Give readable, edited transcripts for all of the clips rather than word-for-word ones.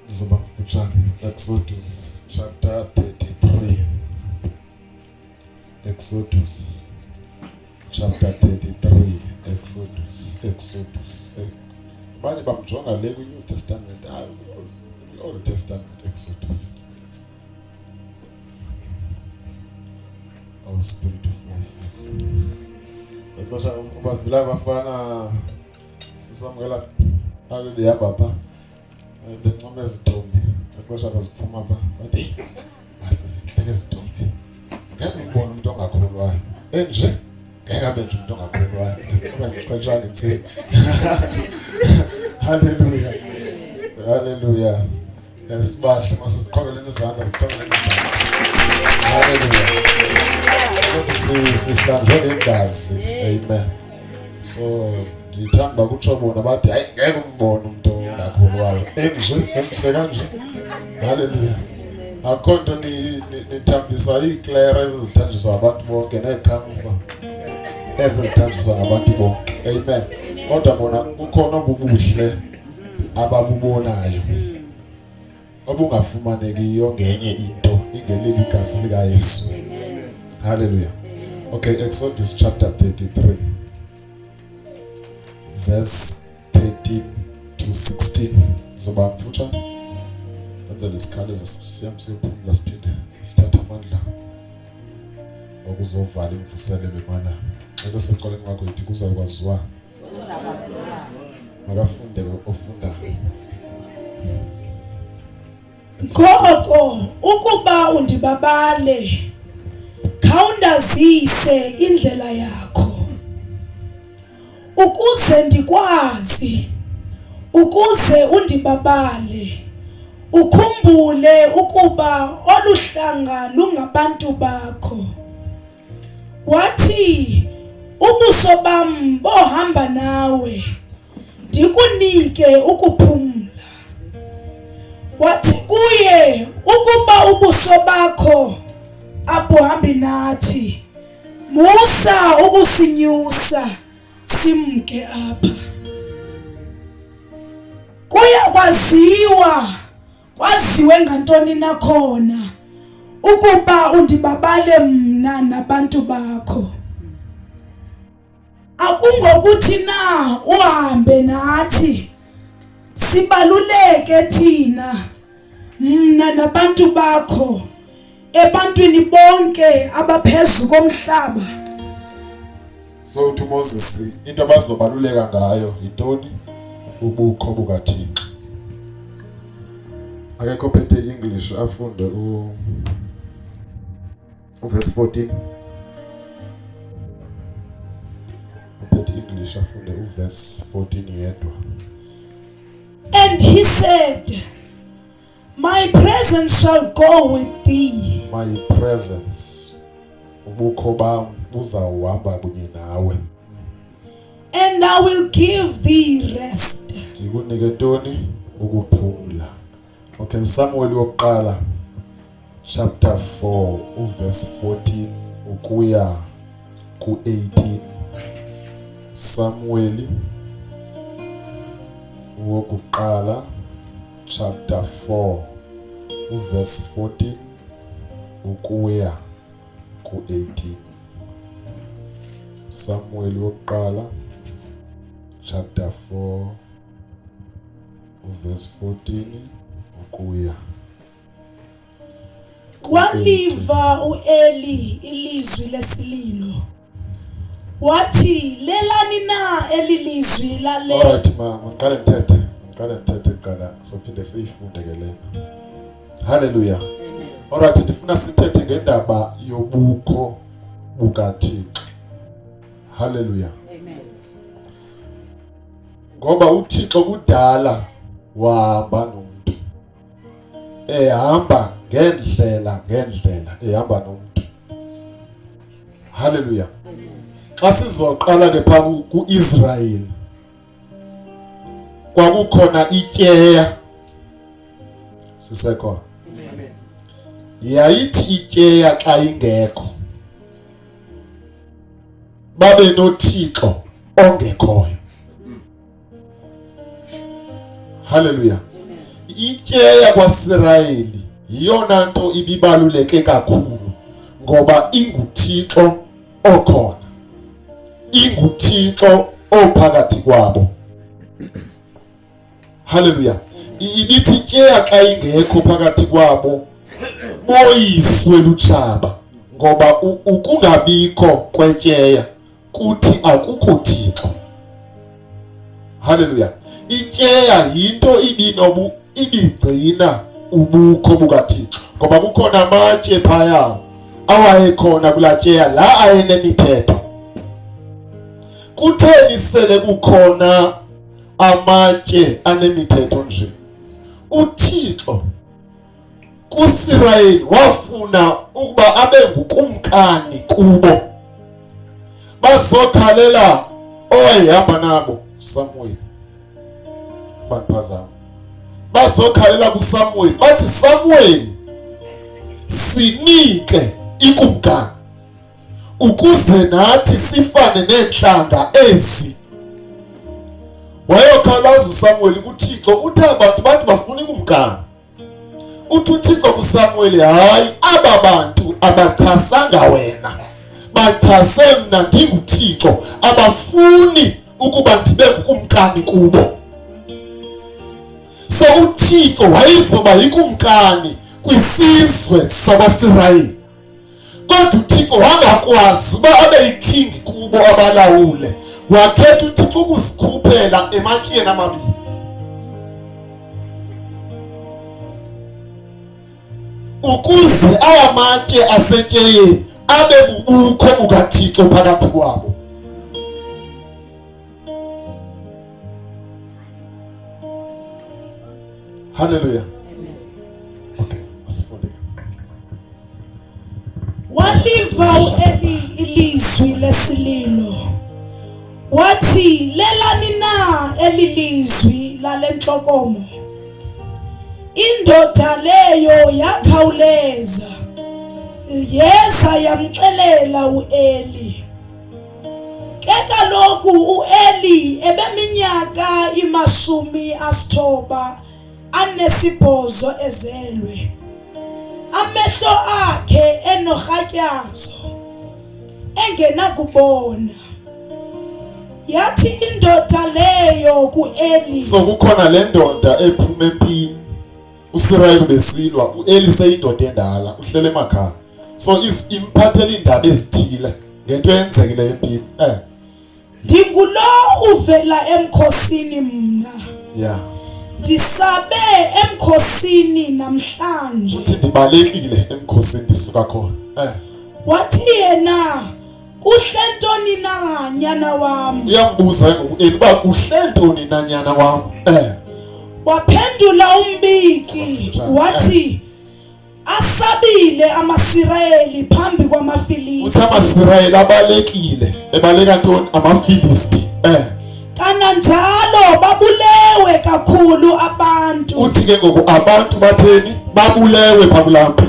Ndizoba mfutshane. Exodus chapter 33. Exodus chapter 33. Exodus, Exodus. Eh, abanye bamjonga le kwi-New Testament. Hayi, kwi-Old Testament Exodus. Oh, Spirit of life. Ngexesha ubavila abafana sisamukela ake behamba pha bencoma ezi ntombi ngexesha baziphuma pha bathi hayi zintle ke ezi ntombi ngeke umbone umntu ongakholwayo enje ngeke abe nje umntu ongakholwayo ngoba ngixoxa ngentsini. Haleluya, haleluya. Sibahle masiziqhobeleni izandla, ziqhobeleni izandla. Haleluya. Sihlanjwe ngegazi. Amen. So ndithanda uba kutsho bona bathi hayi ngeke umbone umuntu ongakholwayo enje emhle kanje. Haleluya. Akho nto nithambisa iiklere ezizithanjiswa ngabantu bonke neekhamfa ezizithanjiswa ngabantu bonke. Amen. Kodwa bona kukhona obubuhle ababubonayo obungafumanekiyo ngenye into ingelilo igazi likaYesu. Hallelujah. Okay, Exodus chapter 33 verse 13 to 16. Zoba mfutshane. Kwenzele isikhalezo siyam siyophumula siphinde sithathe amandla okuzovala imvuselelo mana. Xa seqaleni kwakho ithi kuzakwaziwa. Makafunde ofunda. Ngoko ukuba undibabale, khawundazise indlela yakho, ukuze ndikwazi, ukuze undibabale, ukhumbule ukuba olu hlanga lungabantu bakho. Wathi, ubuso bam bohamba nawe, ndikunike ukuphumla. Wathi kuye, ukuba ubuso bakho abuhambi nathi, musa ukusinyusa simke apha. Kuya kwaziwa Kwaziwe ngantoni na khona ukuba undibabale mna nabantu bakho? Akungokuthi na uhambe nathi sibaluleke thina mna nabantu bakho ebantwini bonke abaphezu komhlaba. So uthi uMoses into abazobaluleka ngayo yintoni? Ubukho bukaThixo. Akekho ophethe English afunde u uverse 14. Uphethe English afunde uverse 14 yedwa. And he said, My presence shall go with thee. My presence, ubukho bam buzawuhamba kunye nawe. And I will give thee rest. Ndikunike ntoni? Ukuphumla. Okay, Samuel wokuqala chapter 4 uverse 14 ukuya ku-18. Samuel wokuqala chapter 4 uverse 14 ukuya ku-18. Samuel wokuqala chapter 4 uverse 14 ukuya. Waliva uEli ilizwi lesililo. Wathi, lelani na eli lizwi lale? Alright ma, ngiqale ngithethe. Ngiqale ngithethe kuqala sophinde siyifunde ke lena. Hallelujah. Alright, ndifuna sithethe ngendaba yobukho bukaThixo. Hallelujah. Amen. Ngoba uThixo kudala wahamba nomuntu. Ehamba ngendlela ngendlela ehamba nomuntu. Hallelujah. Xa sizoqala ke pha kuIsrael kwakukhona ityeya sisekhona. Yayithi ityeya xa ingekho babe noThixo ongekhoyo. Hallelujah. Ityeya kwaSirayeli yiyona nto ibibaluleke kakhulu ngoba inguThixo okhona, inguThixo ophakathi kwabo. Haleluya. Ibithi ityeya xa ingekho phakathi kwabo boyiswe lutshaba ngoba ukungabikho kwetyeya kuthi akukho Thixo. Haleluya. Ityeya yinto ibinobu ibigcina ubukho bukaThixo ngoba kukhona amatye phaya awayekhona kulaa tyeya la ayenemithetho. Kutheni sele kukhona amatye anemithetho nje? UThixo kuSirayeli wafuna ukuba abe ngukumkani kubo. Bazokhalela owayehamba nabo Samuel. Bandiphazama. Bazokhalela kuSamuel bathi Samuel sinike ikumkani ukuze nathi sifane neentlanga ezi. Wayokhalaza uSamuel kuThixo uthe abantu bathi bafuna ikumkani. Uthi uThixo kuSamuweli, hayi, aba bantu abachasanga wena, bachase mna ndinguThixo, abafuni ukuba ndibe ngukumkani kubo. So uThixo wayezoba yikumkani kwisizwe sakwaSirayeli. Kodwa uThixo wangakwazi uba abe yiking kubo abalawule. Wakhetha uThixo ukuzikhuphela ematyeni amabini. Ukuze awamatye asetyeyeni abe bubukho bukaThixo phakathi kwabo. Hallelujah. Okay, asifunde. Waliva uEli ilizwi lesililo. Wathi lelani na eli lizwi lalenhlokomo? Indoda leyo yakhawuleza yeza yamxelela uEli. Ke kaloku uEli ebeminyaka imashumi asithoba anesibhozo ezelwe, amehlo akhe enorhatyazo, engenakubona. Yathi indoda leyo kuEli, So kukhona le ndoda ephuma empini uSirayeli besilwa, uEli seyindoda endala, uhlele emakhaya. So imphathela iindaba ezithile ngento eyenzekileyo empini. Ndingulo uvela emkhosini mna. Yeah. Ndisabe emkhosini namhlanje. Uthi ndibalekile emkhosini ndisuka khona. Wathi yena kuhle ntoni na nyana wam? Uyambuza ngoku Eli uba kuhle ntoni na nyana wam? Waphendula umbiki wathi asabile amaSirayeli phambi kwamaFilisti. Uthi amaSirayeli abalekile, ebaleka ntoni? AmaFilisti. Kananjalo babulewe kakhulu abantu. Uthi ke ngoku abantu batheni? Babulewe pha kulaa mpi.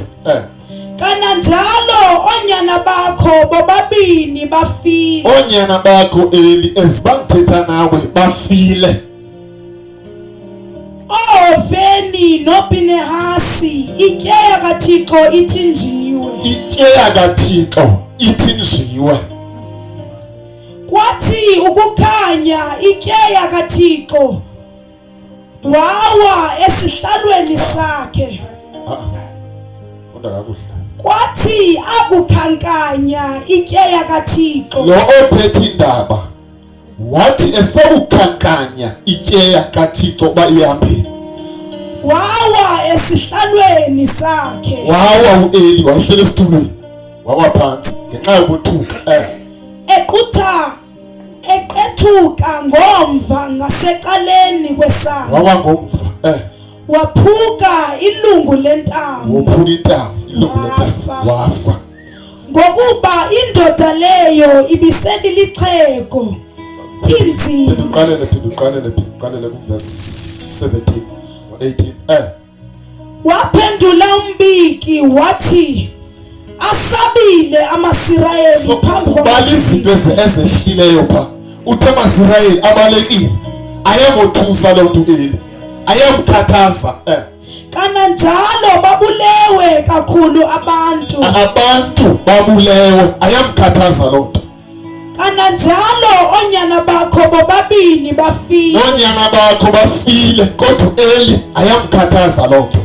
Kananjalo oonyana bakho bobabini bafile. Oonyana bakho Eli ezibangithetha nawe bafile. OoHofeni noPinehasi, ityeya kaThixo ithinjiwe. Ityeya kaThixo ithinjiwe. Kwathi ukukhanya ityeya kaThixo wawa esihlalweni sakhe. Funda kakuhle. Kwathi akukhankanya ityeya kaThixo. Lo ophethe indaba wathi esokukhankanya ityeya kaThixo uba ihambile, wawa esihlalweni sakhe. Wawa uEli, wayehleli esitulweni, wawa phantsi ngenxa yokothuka. Eqethuka ngomva ngasecaleni kwesango. Wawa ngomva. Waphuka ilungu lentamo. Wophuka intamo, ilungu lentamo. Wafa. Ngokuba indoda leyo ibiselilixhego inzima. Phinda uqalele, phinda uqalele kuverse 17 no 18. Waphendula umbiki wathi asabile amaSirayeli phambi Bala izinto ezehlileyo pha. Uthe amaSirayeli abalekile. Ayengothusa loo nto Eli. Ayamkhathaza. Kananjalo babulewe kakhulu abantu. Abantu babulewe, ayamkhathaza loo nto. Kananjalo oonyana bakho bobabini bafile. Noonyana bakho bafile, kodwa uEli ayamkhathaza loo nto.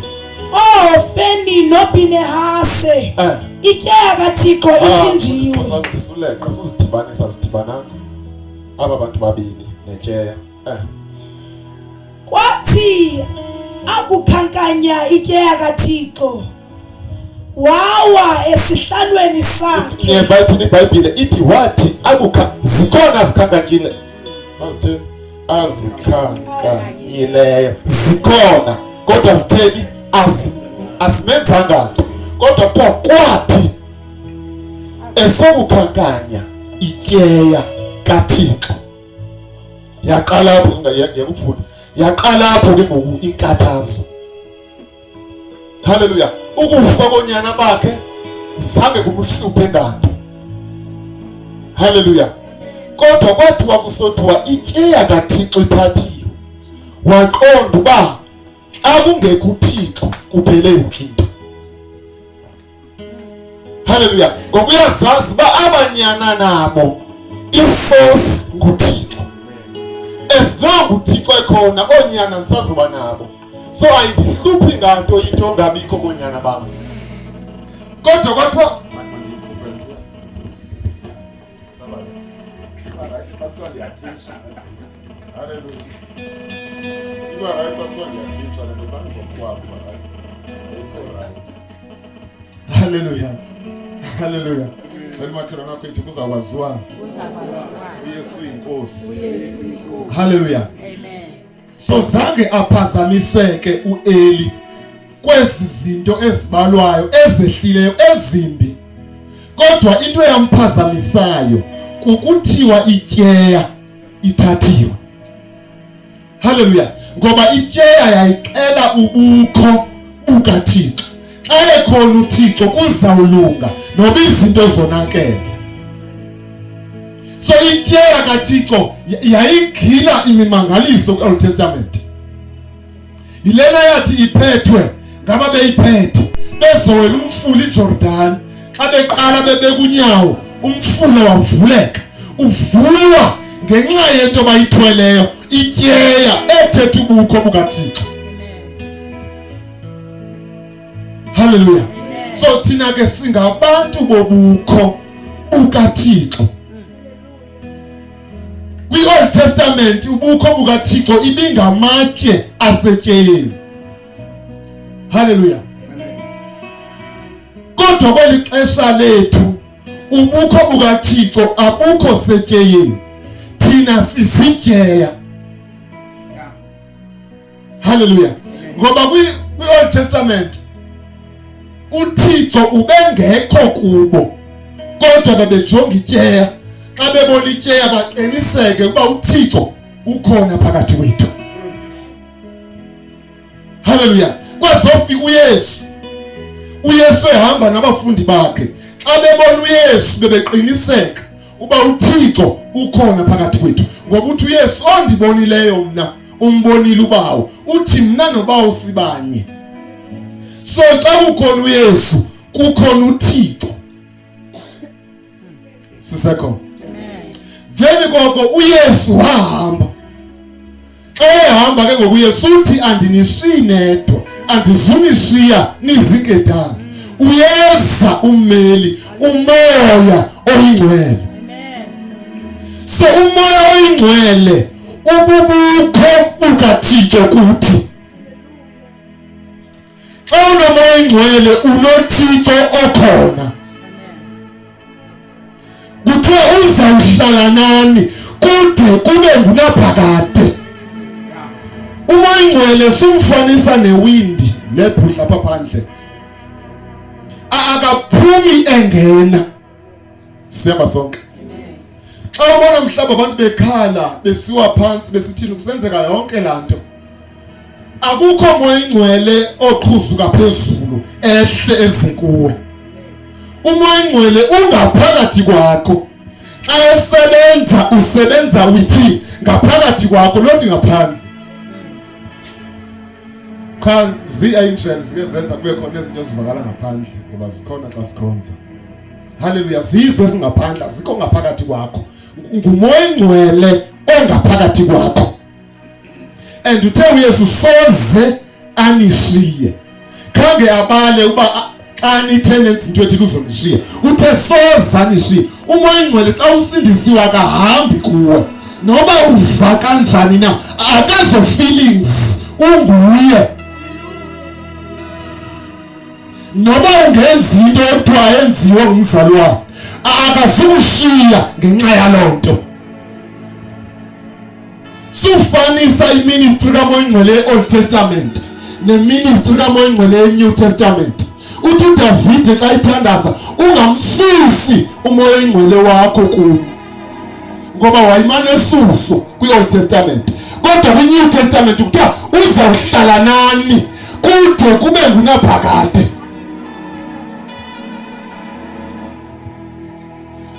OoHofeni noPinehase. Ityeya kaThixo ithinjiwe. Ndisuleqa suzidibanisa zidibananga aba bantu babini netyeya. Kwathi akukhankanya ityeya kaThixo, wawa esihlalweni sakhe. Bathini iBhayibhile ithi wathi akukha zikhona azikhankanyile. Bazitheni? Azikhankanyileyo. Zikhona kodwa zitheni? Azimenzanga nto. Kodwa kuthiwa kwathi esokukhankanya ityeya kaThixo. Yaqala apho ngiyakufunda. Yaqala apho ke ngoku inkathazo. Haleluya. Ukufa konyana bakhe zange kumhluphe nganto. Haleluya. Kodwa kwathiwa kusothiwa ityeya kaThixo ithathiwe. Waqonda uba xa kungekho uThixo kuphele yonke into. Haleluya. Ngoba uyazazi uba abanyana nabo iforce nguThixo. As long uThixo ekhona oonyana ndisazoba nabo. So ayindihluphi nganto into ongabikho koonyana bam. Kodwa kwathiwa Hallelujah. Iba right kuthiwa ndiyathintsha le nto xa ndizokhwaza right. Ayikho right. Hallelujah. Hallelujah. Cela umakhelwane wakho ithi kuzakwaziwa. UYesu inkosi. Hallelujah. Amen. So zange aphazamiseke uEli kwezi zinto ezibalwayo ezehlileyo ezimbi. Kodwa into eyamphazamisayo kukuthiwa ityeya ithathiwe. Haleluya. Ngoba ityeya yayixela ubukho bukaThixo. Xa ekhona uThixo kuzawulunga noba izinto zonakele. So ityeya kaThixo yayigila imimangaliso kwi-Old Testament. Yilena yathi iphethwe ngaba beyiphethe bezowela umfula iJordan. Xa beqala bebeka unyawo umfula wavuleka, uvulwa ngenxa yento bayithweleyo ityeya ethetha ubukho bukaThixo. Haleluya. So thina ke singabantu bobukho bukaThixo. Kwi-Old Testament ubukho bukaThixo ibingamatye asetyeyeni. Haleluya. Kodwa kweli xesha lethu ubukho bukaThixo abukho setyeyeni. Thina sizityeya. Haleluya. Ngoba kwi-Old Testament uThixo ubengekho kubo kodwa babejonga ityeya. Xa bebona ityeya baqiniseke ukuba uThixo ukhona phakathi kwethu. Haleluya. Kwazofika uYesu. uYesu ehamba nabafundi bakhe. Xa bebona uYesu bebeqiniseka uba uThixo ukhona phakathi kwethu. Ngoba uthi uYesu ondibonileyo mna umbonile uBawo. Uthi mna noBawo sibanye. So xa kukhona uYesu kukhona uThixo. Sisekhona. Veni koko uYesu wahamba. Xa ehamba ke ngoku uYesu uthi andinishiyi nedwa, andizunishiya nizinkedama. Uyeza ummeli, uMoya oyiNgcwele. So uMoya oyiNgcwele ububukho bukaThixo kuthi. Xa unoMoya oyiNgcwele unoThixo okhona. Kuthiwa uzawuhlala nani kude kube ngunaphakade. Umoya oyingcwele sumfanisa newindi lebhudla apha phandle. Akaphumi engena. Sihamba sonke. Xa ubona mhlawumbe abantu bekhala besiwa phansi besithini kusenzeka yonke laa nto. Akukho moya ingcwele oqhuzuka phezulu ehle ezikuwe. Umoya ingcwele ungaphakathi kwakho. Xa esebenza usebenza within, ngaphakathi kwakho, not ngaphandle. Qha zii-angels ke zenza kube khona izinto ezivakala ngaphandle ngoba zikhona xa sikhonza. Haleluya, zizo ezingaphandle azikho ngaphakathi kwakho. Ngumoya ingcwele ongaphakathi kwakho. And uthe uYesu soze anishiye. Khange abale uba xa nithe nenza into ethi kuzonishiya. Uthe soze anishiye. Umoya ingcwele xa usindisiwe akahambi kuwe. Noba uva kanjani na, akazo feelings unguye. Noba ungenza into ekuthiwa yenziwe ngumzali wakhe, akazukushiya ngenxa yaloo nto. Sufanisa iministry kaMoya Oyingcwele ye-Old Testament neministry kaMoya Oyingcwele ye-New Testament. Uthi uDavide xa ethandaza, ungamsusi uMoya Oyingcwele wakho kum, ngoba wayimane esuswa kwi-Old Testament, kodwa kwi-New Testament kuthiwa uzawuhlala nani kude kube ngunaphakade.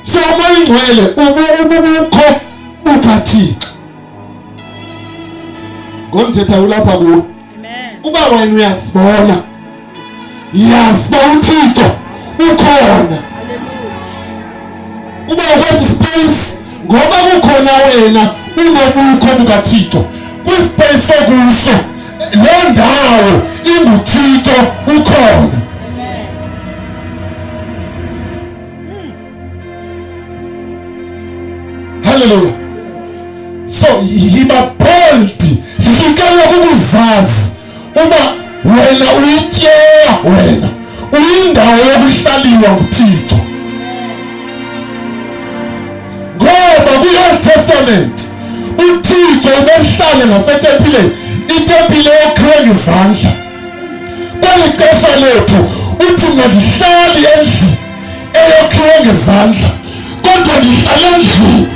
So uMoya Oyingcwele ubukho bukaThixo. Ngomthetha ulapha kuwe. Uba wena uyazibona, yazi uba uThixo ukhona. Uba ukwesi space ngoba kukhona wena unobukho bukaThixo kwispace okuso, loo ndawo inguThixo ukhona. Hallelujah. So yiba bold, fikela kukuzazi uba wena uyityeya, wena uyindawo yokuhlaliwa nguThixo. Ngoba kwi-Old Testament uThixo ubehlale ngasetempileni, itempile yakhiwe ngezandla. Kweli xesha lethu uthi mna ndihlali endlini eyokhiwe ngezandla, kodwa ndihlala endlini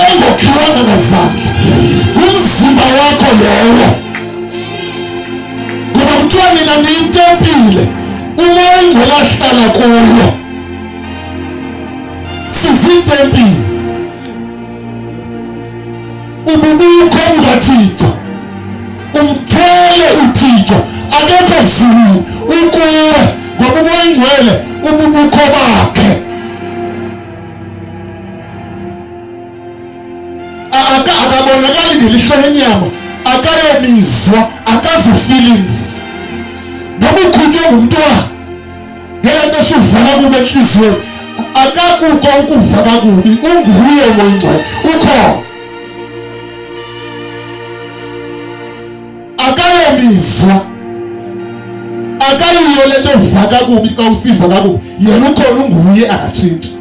engokhiwanga ngezandla. Ngumzimba wakho lowo, ngoba kuthiwa nina niyitempile uMoya Oyingcwele ahlala kuyo. Sizitempile, ububukho bukaThixo, umthwele uThixo, akekho zulwini, ukuwe, ngoba uMoya Oyingcwele ububukho bakhe. Akabonakali ngelihlo lenyama, akayomizwa, akazi feelings. Noma ukhutshwe ngumntwana ngela nto esivula kube enhliziyweni, akakuko ukuva kakubi, unguye uMoya Oyingcwele ukhona. Akayomizwa, akayiyo lento ova kakubi xa usiva kakubi, yena ukhona, unguye, akatshintshi.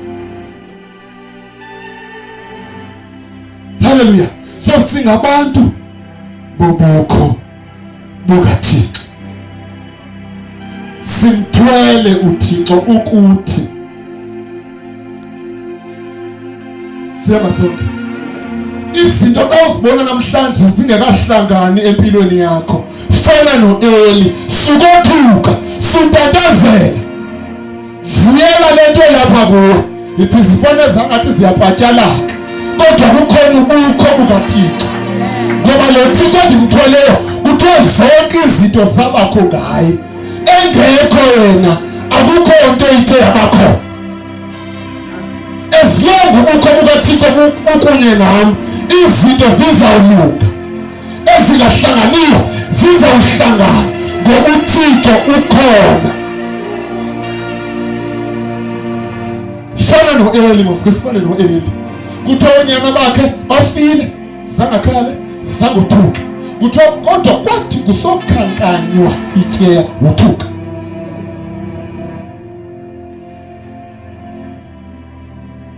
Haleluya. So singabantu bobukho bukaThixo, simthwele uThixo ukuthi siyama sonke izinto xa uzibona namhlanje zingekahlangani empilweni yakho, fana noEli, sukothuka, sutatazela, vuyela lento lapha kuwe. Ithi zifana zangathi ziyapatyalaka, kodwa kukhona ubukho bukaThixo, ngoba lo Thixo endimthweleyo kuthiwa zonke izinto zabakho ngaye, engekho yena akukho nto ithe yabakhona. As long ubukho bukaThixo bukunye nam, izinto zizawulunga, ezingahlanganiyo zizawuhlangana, ngoba uThixo ukhona. Fana noEli, mosike sifane noEli. Kuthiwa oonyana bakhe bafile, zangakhale, zangothuka. Kuthiwa kodwa kwathi kusokhankanywa ityeya wothuka.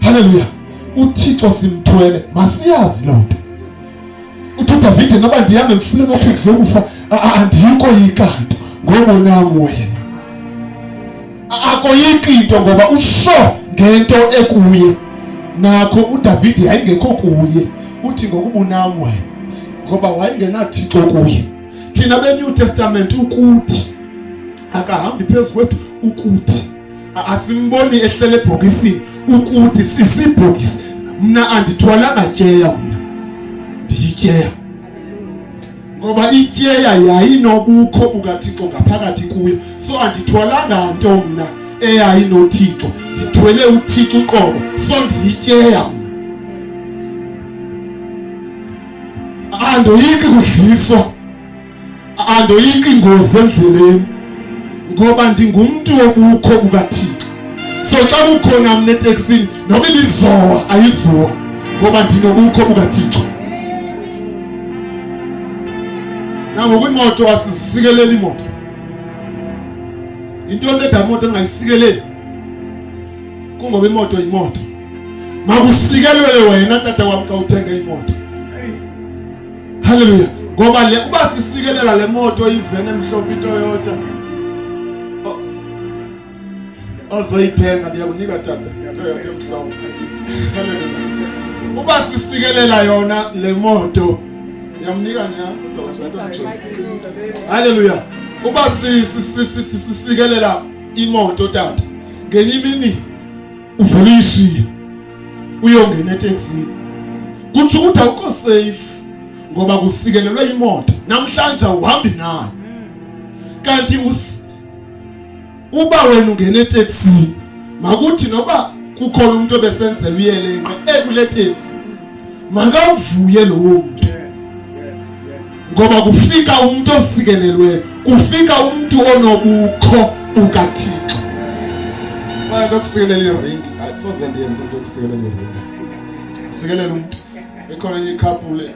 Haleluya. UThixo simthwele, masiyazi loo nto. Uthi uDavide, noba ndihamba emfuleni othunzi lokufa, andiyikoyika nto, ngobonam wena. Akoyiki into ngoba usho ngento ekuye. Nakho uDavide yayingekho kuye, uthi ngokubunam wena, ngoba wayengenaThixo kuye. Thina beNew Testament ukuthi akahambi phezu kwethu, ukuthi asimboni ehlele ebhokisini, ukuthi sisibhokisi. Mna andithwalanga tyeya, mna ndiyityeya. Ngoba ityeya yayinobukho bukaThixo ngaphakathi kuyo. So andithwalanga nto mna eyayinoThixo, ndithwele uThixo uqobo. So ndiyityeya mna. Andoyiki kudliswa, andoyiki ingozi endleleni, ngoba ndingumntu wobukho bukaThixo. So xa kukhona mna eteksini, noba ibizowa ayizuwa, ngoba ndinobukho bukaThixo. Nangoku imoto asisikeleli imoto. Intoni eda imoto engayisikeleli? Kungoba imoto yimoto. Makusikelele wena tata wam xa uthenga imoto. Haleluya. Ngoba le uba sisikelela le moto ivene emhlophe iToyota. Ozoyithenga ndiyakunika tata iToyota emhlophe. Haleluya. Uba sisikelela yona le moto ndiyamnika nyhani uzoba Haleluya. Uba sisikelela imoto tata ngenye imini uvele uyishiye uyongena eteksini, kutsho ukuthi awukho safe ngoba kusikelelwe imoto namhlanje awuhambi nayo. Kanti uba wena ungena eteksini, makuthi noba kukhona umuntu obesenzela uyelenqe ekule teksi, makavuye lowo muntu, ngoba kufika umuntu osikelelweyo, kufika umuntu onobukho bukaThixo. Baye bakusikelela iringi, ayisoze ndiyenze into yokusikelela iringi. Sikelela umuntu. Ikhona enye ikhapule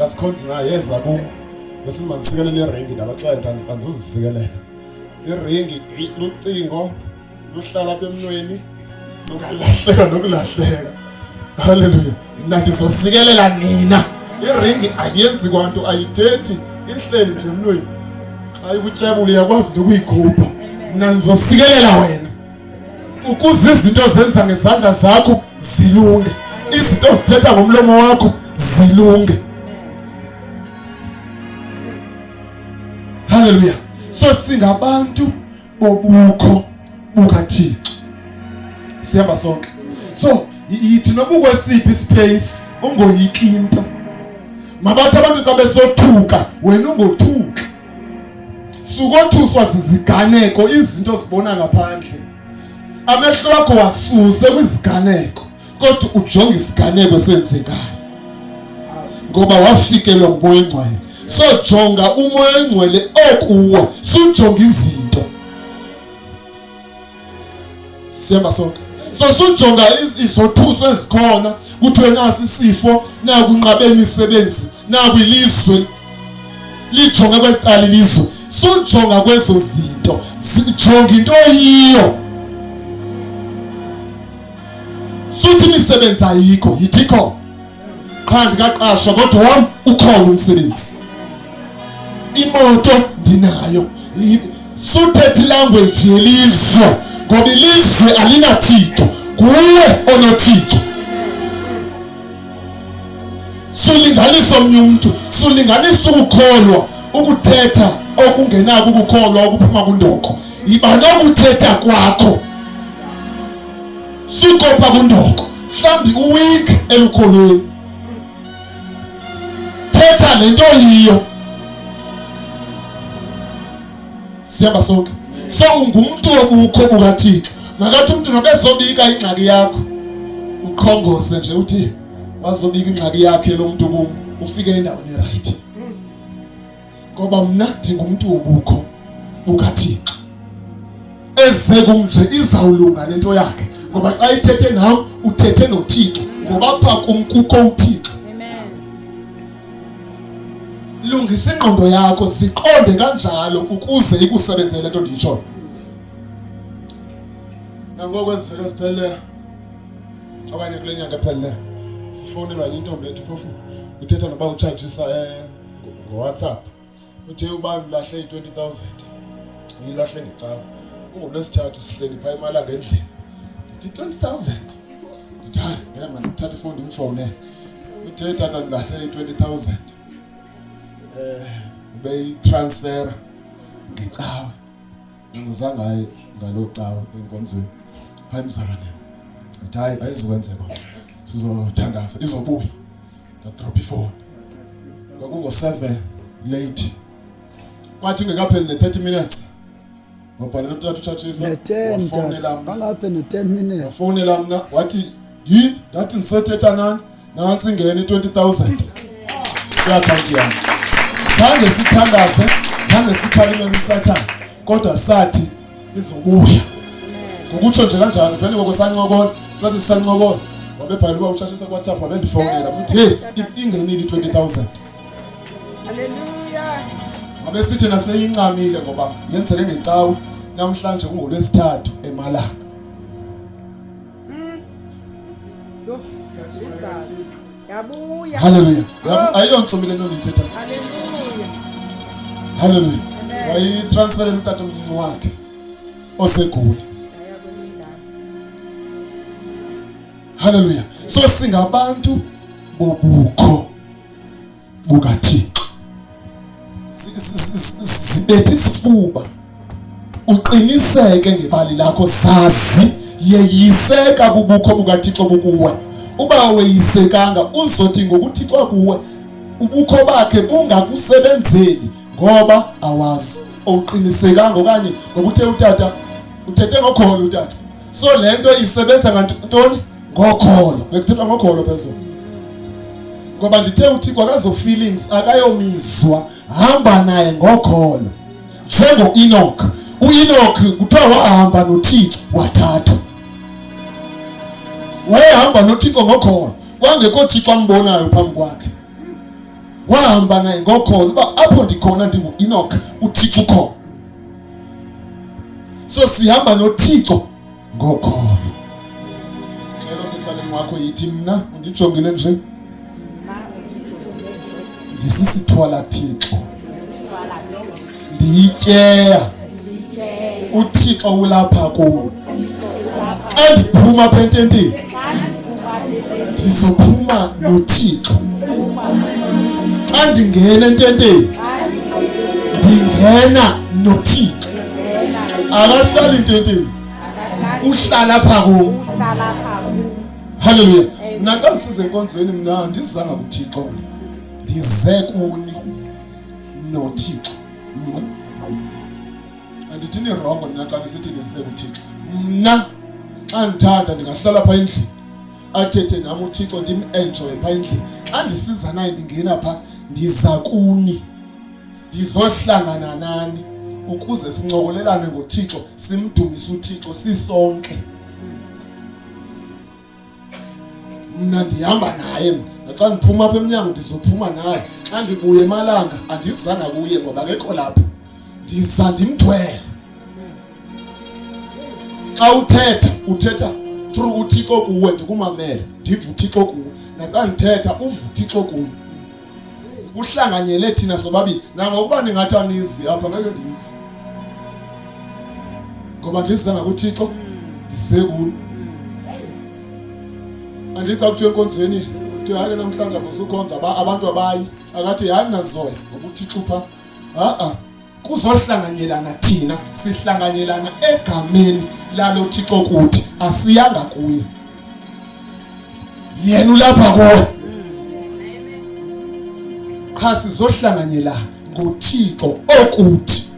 asikhonzi nayo yeza kum. Bese mandisikelela iringi, ndabaxela andizuzisikelela. Iringi lucingo luhlala apha emnweni, lungalahleka nokulahleka. Haleluya. Mna ndizosikelela nina. Iringi ayenzi kwanto, ayithethi, ihleli nje emnweni. Xa ikutyebula uyakwazi nokuyikhupha. Mna ndizosikelela wena ukuze izinto ozenza ngezandla zakho zilunge, izinto ozithetha ngomlomo wakho zilunge. Haleluya. So singabantu bobukho bukaThixo, sihamba sonke. So yithi noba ukwesiphi ispace, ungoyiki into. Mabathi abantu xa besothuka, wena ungothuki. Sukothuswa ziziganeko, izinto ozibona ngaphandle. Amehlo akho wasuse kwiziganeko, kodwa ujonge isiganeko esenzekayo, ngoba wafikelwa nguMoya oNgcwele. So jonga uMoya oNgcwele okuwo, sujonga izinto. Sihamba sonke. So sujonga izothuso ezikhona, kuthiwe nasi isifo, nakunqabe imisebenzi, naku ilizwe lijonge kwecala ilizwe. Sujonga kwezo zinto, jonga into oyiyo. Suthi imisebenzi ayikho, yithi ikhona. Qha ndikaqashwa, kodwa wam ukhona umsebenzi. Imoto ndinayo. Suthetha ilanguage yelizwe, ngoba ilizwe alinathixo, nguwe onothixo. Sulinganisa omnye umntu, sulinganisa ukukholwa, ukuthetha okungenako ukukholwa okuphuma kundoko. Yiba nokuthetha kwakho, sukopa kundoko. Mhlawumbi uweak elukholweni, thetha lento yiyo. Sihamba sonke. So ungumntu wobukho bukaThixo. Makathi umntu nobezobika ingxaki yakho, uqhongose nje uthi wazobika ingxaki yakhe lo muntu kum, ufike endaweni right, ngoba mna ndingumntu wobukho bukaThixo. Eze kum nje izawulunga lento yakhe, ngoba xa ithethe nam uthethe noThixo, ngoba apha kum kukho uThixo. Lungisa ingqondo yakho, ziqonde kanjalo ukuze ikusebenzele lento ndiyitshoyo. Nangoku ezivele ezipheleleyo okanye kule nyanga ephelileyo, sifowunelwa intombi ethu, phofu uthetha noba utshajisa ngoWhatsApp. Uthe uba ndilahle i-20,000, uyilahle ngecawa. KungoLwesithathu, sihleli phaa emalanga endlini, ndithi 20,000, ndithi hayi ngeke, mandithathe ifowuni ndimfowunele. Uthe tata ndilahle i-20,000, ubeyitransfera ngecawe. Angizange aye ngaloo cawe enkonzweni phaa emzalwaneni. Ndithi hayi ayizukwenzeka, sizothandaza izobuya. Ndadropha ifowuni, kwakungo-7. Late. Kwathi ingekapheli ne-30 minutes wabhalela utata utshatshisa Ne-10 wafowunela tata. mna. Bangaphe ne-10 minutes. Wafowunela mna wathi yi ndathi ndisethetha nani nantsi ingene i-20,000 kwiakhawunti yam. Zange sithandaze, zange sikhalimele uSathane, kodwa sathi izobuya. Ngokutsho nje kanjalo vele ngoko sancokola, sathi sisancokola wabebhalela uba utshashisa kuWhatsApp wabendifowunela uthi hey ingenile i-20,000. Hallelujah. Wabesithi naseyincamile ngoba yenzeke ngecawe namhlanje kungolwesithathu emalanga. Yo, Jesus. Yabuya. Hallelujah. Ayiyontsomi le nto ndiyithetha. Hallelujah. Hallelujah. Wayitransferela utata omncinci wakhe oseGoli. Yaya kwenye indawo. Hallelujah. So singabantu bobukho bukaThixo. Sibethe isifuba. Uqiniseke ngebali lakho, zazi yeyiseka bubukho bukaThixo bukuwe. Uba weyisekanga uzothi ngokuThixo kuwe ubukho bakhe bungakusebenzeli ngoba awazi awuqinisekanga okanye ngokuthe utata uthethe ngokholo utata. So le nto isebenza ngantoni? Ngokholo. Bekuthethwa ngokholo phezulu. Ngoba ndithe uThixo akazo feelings, akayomizwa, hamba naye ngokholo. Njengo-Enoch. U-Enoch kuthiwa wahamba noThixo wathathwa. Wayehamba noThixo ngokholo. Kwangekho Thixo ambonayo phambi kwakhe. Wahamba naye ngokholo uba apho ndikhona ndingu-Enoch, uThixo ukhona. So sihamba noThixo ngokholo. Xela osecaleni wakho yithi mna undijongile nje ndisisithwala Thixo, ndiyityeya uThixo ulapha kum. Xa ndiphuma apha ententeni ndizophuma noThixo. Xa ndingena ententeni ndingena noThixo. Akahlali ententeni, uhlala apha kum. Haleluya. Mna xa ndisiza enkonzweni mna andizanga kuThixo, ndize kuni noThixo. Mna andithi nirongo nina xa ndisithi ndize kuThixo. Mna xa ndithanda ndingahlala phaa endlini athethe nam uThixo ndim-enjoye phaa endlini. Xa ndisiza naye ndingena phaa ndiza kuni, ndizohlangana nani ukuze sincokolelane ngoThixo, simdumise uThixo sisonke. Mna ndihamba naye mna, naxa ndiphuma apha emnyango ndizophuma naye. Xa ndibuye emalanga andizanga kuye ngoba akekho lapho, ndiza ndimthwele. Xa uthetha uthetha through uThixo kuwe, ndikumamele ndive uThixo kuwe. Naxa ndithetha uve uThixo kum, kuhlanganyele thina sobabini. Nangokuba ningathi anizi apha ngeke ndizi, ngoba ndizanga kuThixo ndize kuni. Andithi xa kuthiwa enkonzweni kuthiwa hayi ke namhlanje akuzukhonza abantu abayi, akathi hayi mna ndizoya ngoba uThixo upha. Ha-a, kuzohlanganyelana thina, sihlanganyelana egameni lalo Thixo kuthi, asiyanga kuye, yena ulapha kuwe. Qha sizohlanganyelana ngoThixo okuthi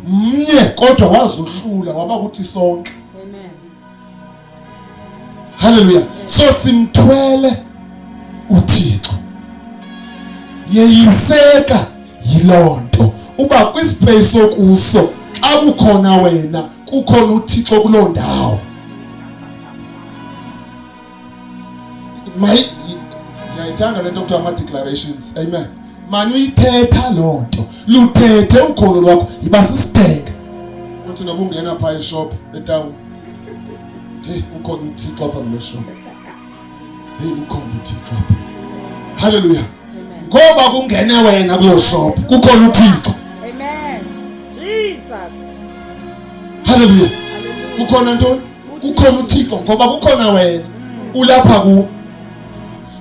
mnye, kodwa wazohlula waba kuthi sonke. Amen. Haleluya. So simthwele uThixo. Yeyiseka yilonto uba kwispace okuso xa kukhona wena kukhona uThixo kuloo ndawo. Mayi ndiyayithanda le nto kuthiwa ama-declarations. Amen. Mani uyithetha loo nto, luthethe ukholo lwakho, yiba sisidenge. Uthi noba ungena phaa eshop etawuni, hey ukhona uThixo apha kule shop, hey ukhona uThixo apha. Haleluya. Ngoba kungene wena kuloo shop kukhona uThixo. Amen. Jesus. Haleluya. Kukhona ntoni? Kukhona uThixo ngoba kukhona wena ulapha kuwo.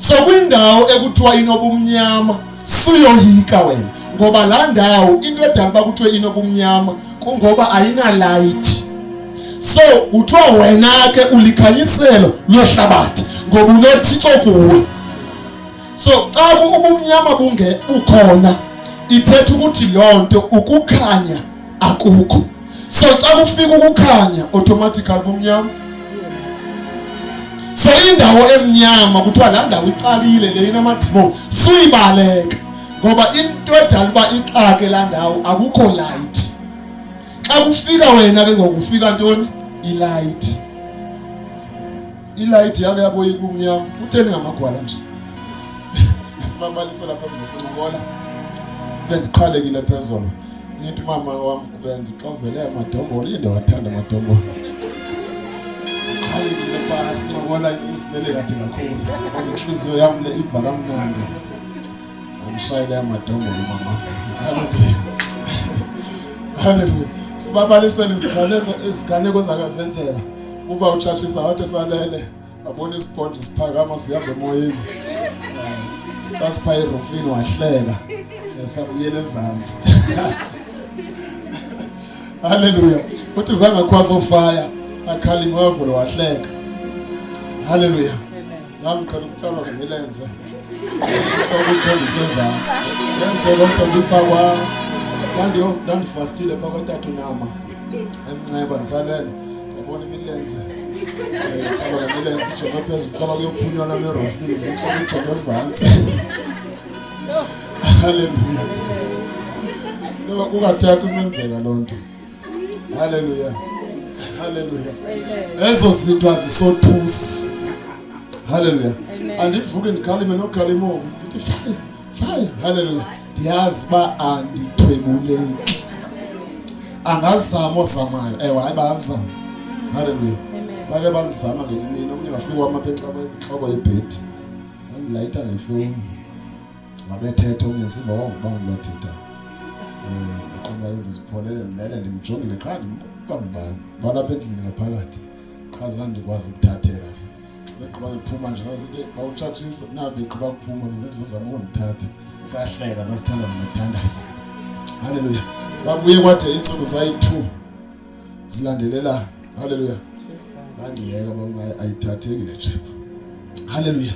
So kwindawo ekuthiwa inobumnyama suyoyika wena, ngoba laa ndawo into edala uba kuthiwe inobumnyama kungoba ayinalayithi. So kuthiwa wena ke ulikhanyiselo lwehlabathi ngoba unoThixo kuwe. So xa ubumnyama bukhona, Ithetha ukuthi loo nto ukukhanya akukho. So xa kufika ukukhanya automatically kumnyama. So indawo emnyama kuthiwa laa ndawo iqalile le inamadimoni, suyibaleka ngoba into edala uba ixake laa ndawo akukho light. Xa kufika wena ke ngoku ufika ntoni? Ilight. Ilight yake yakoyika umnyama. Utheni ngamagwala nje? Asibabalisela phezulu sincokola. Bendiqhalekile phezulu. Into umama wam bendixovele amadombolo, into wathanda amadombolo. Qhalekile pha sincokola isilele kade kakhulu. Kodwa inhliziyo yam le iva kamnandi. Angishayele amadombolo mama. Hallelujah. Hallelujah. Sibabalisele iziganeko iziganeko zakazenzeka. Uba utshashisa wathi salele wabona isiponji siphakama sihamba emoyeni. Xa sipha erofini wahleka. Sabuyela ezantsi. Hallelujah. Uthi zange akhwaza ofaya akhalima wavula wahleka. Hallelujah. Nami ngiqhela ukutsalwa ngemilenze. Ukujongisa ezantsi. Yenze loo nto ndipha kwa ndandifastile pha kwatata unama emnceba ndisalele ndiyabona imilenze tsalwa ngemilenze ijonge phezulu xa kuyophunywa nam erofini intloko ijonge ezantsi. Haleluya. No kungathatha usenzeka loo nto. Haleluya. Haleluya. Ezo zinto azisothusi. Haleluya. Andivuki ndikhalime nokhalima oku. Ndithi fire, fire. Haleluya. Ndiyazi uba andithwebuleki. Angazama ozamayo. Ewe, hayi bayazama. Haleluya. Bake bandizama ngenye imini omnye wafika wamapha entloko yebhedi. Wandilayita ngefowuni. Wabethetha omnye siva wangubani lo thetha. Uqonda ndizipholele ndilele ndimjongile qha ndimbuka ngubani. Balapha endlini ngaphakathi. Qha zandikwazi ukuthatheka ke. Xa begqiba bephuma nje basithi bawutshatshisa nabi begqiba kuphuma bebezozama ukundithatha. Sahleka sasithandaza nokuthandaza. Haleluya. Babuye kwade iintsuku zayi-2 zilandelelana. Haleluya. Bandiyeka bawunayo ayithatheki le trip. Haleluya.